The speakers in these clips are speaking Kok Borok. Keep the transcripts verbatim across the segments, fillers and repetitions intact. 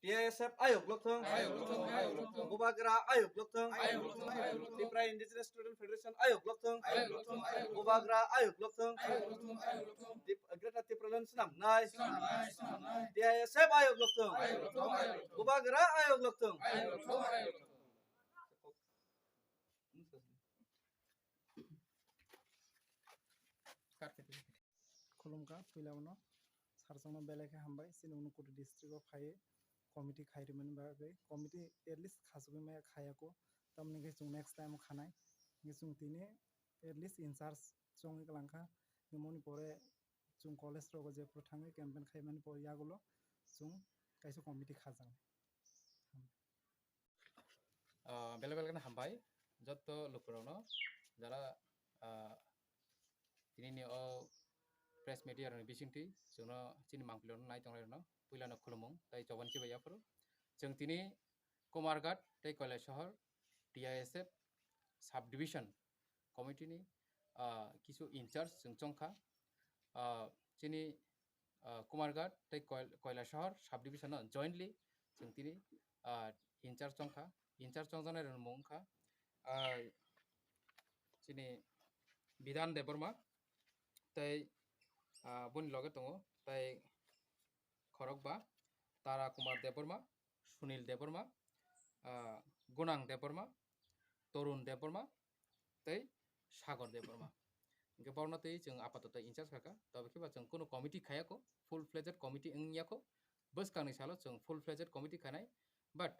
T I S F ayok lokthong. Ayok lokthong, ayok lokthong. Bubagra ayok lokthong. Ayok lokthong, ayok lokthong. Tipra Indigenous Student Federation ayok lokthong. Ayok lokthong, ayok lokthong. Bubagra ayok lokthong. Ayok lokthong, ayok lokthong. Tip-, Greater Tipraland swnamnai. Swnamnai, swnamnai. T I S F ayok lokthong. Ayok lokthong, ayok lokthong. Bubagra ayok lokthong. Ayok lokthong, ayok lokthong. Khulumkha, puila uno sarchongno belai khe hambai, chini Unakoti district o phaiwi committee khai rimani bagwi, committee at least khachogwi maya khayako, tamoni khe chwng next time o khanai, hwnkhe chwng tini at least in charge chongwi kwlangkha, hwnkhe moni pore chwng college rogo jephuru thangwi campaign khaimani pore yagulo chwng kaisa committee khajaknai. Ah, belai belai kheno hambai jotto lukurokno, jara, ah, tinini o press media rokni bisingtwi chwngno chini mangpilokno nai tongnai rokno puilano khulumung tei chobani chibai yaphuru. Chwng tini Kumarghat tei Kailasahar T I S F sub division committee ni, ah, kisu in charge chwng chongkha. Ah, chini, ah, Kumarghat tei Koil-, Kailasahar sub division no jointly chwng tini, ah, in charge chongkha. In charge chongjaknai rokni mung wngkha, ah, chini Bidhan Debbarma tei, ah, boni loge tongo tei khorokba Tara Kumar Debbarma, Sunil Debbarma, ah, Gunang Debbarma, Torun Debbarma tei Sagor Debbarma. Hwnkhe borokno tei chwng apatoto in charge khakha, tobokhe ba chwng kunu committee khayakho, full fledged committee wngya kho. Bwskangni salo chwng full fledged committee khanai, but,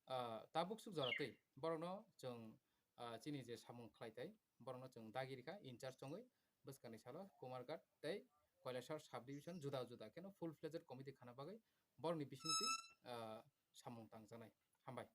ah, tabuk suk jora twi borokno chwng, ah, chini je samung khlai tai, borokno chwng dagi rikha in charge chongwi, bwskangni salo Kumarghat tei Kailasahar sub division juda juda kheno full fledged committee khana bagwi borokni bisingtwi, ah, samung tangjaknai. Hambai.